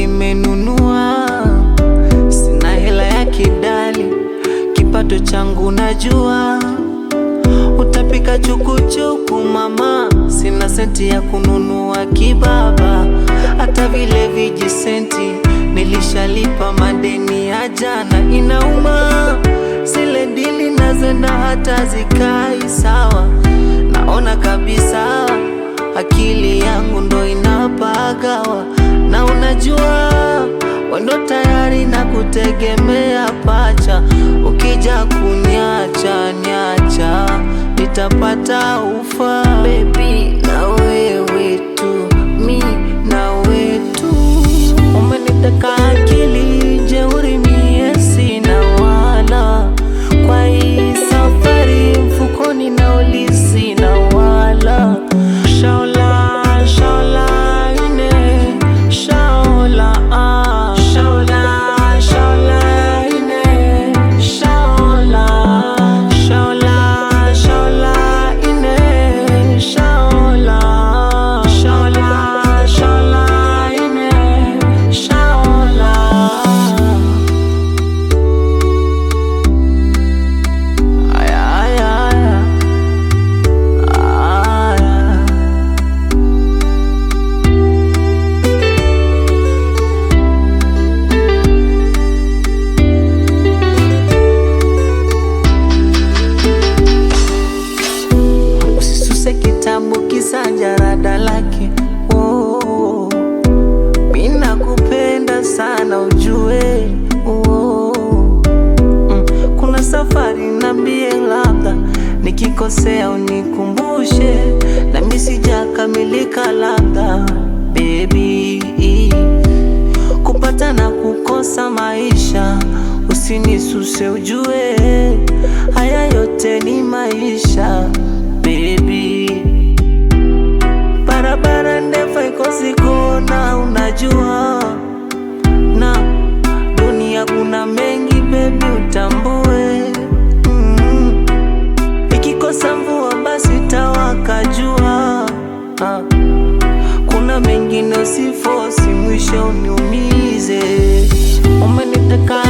nimenunua, sina hela ya kidali, kipato changu najua. Utapika chukuchuku mama, sina senti ya kununua kibaba, hata vile vijisenti nilishalipa madeni ya jana. Inauma zile dili nazenda hata zikai sawa, naona kabisa akili yangu ndo inapagawa, na unajua wendo tayari na kutegemea pacha, ukija kuniacha niacha nitapata ufa. Baby na wewe tu, mi na wewe tu, umeniteka akili, jeuri mie sina wala, kwa hii safari mfukoni nauli sina wala. Shaola, shaola, ine, shaola, ah. Shaola, shaola, ine, shaola. Shaola, shaola, ine, shaola. Shaola, shaola, ine, shaola. Aya, aya, aya. Aya. Usisuse kitabu kisa jarada lake. Oh, mi nakupenda sana ujue. Oh, kuna safari nambie, labda nikikosea unikumbushe, na mi sijakamilika labda baby, kupata na kukosa maisha, usinisuse ujue, haya yote ni maisha baby. Barabara ndefu haikosi kona, unajua na dunia kuna mengi baby, utambue. Ikikosa mvua basi tawaka jua. Ah, kuna mengine usifosi, mwisho uniumize. Umeniteka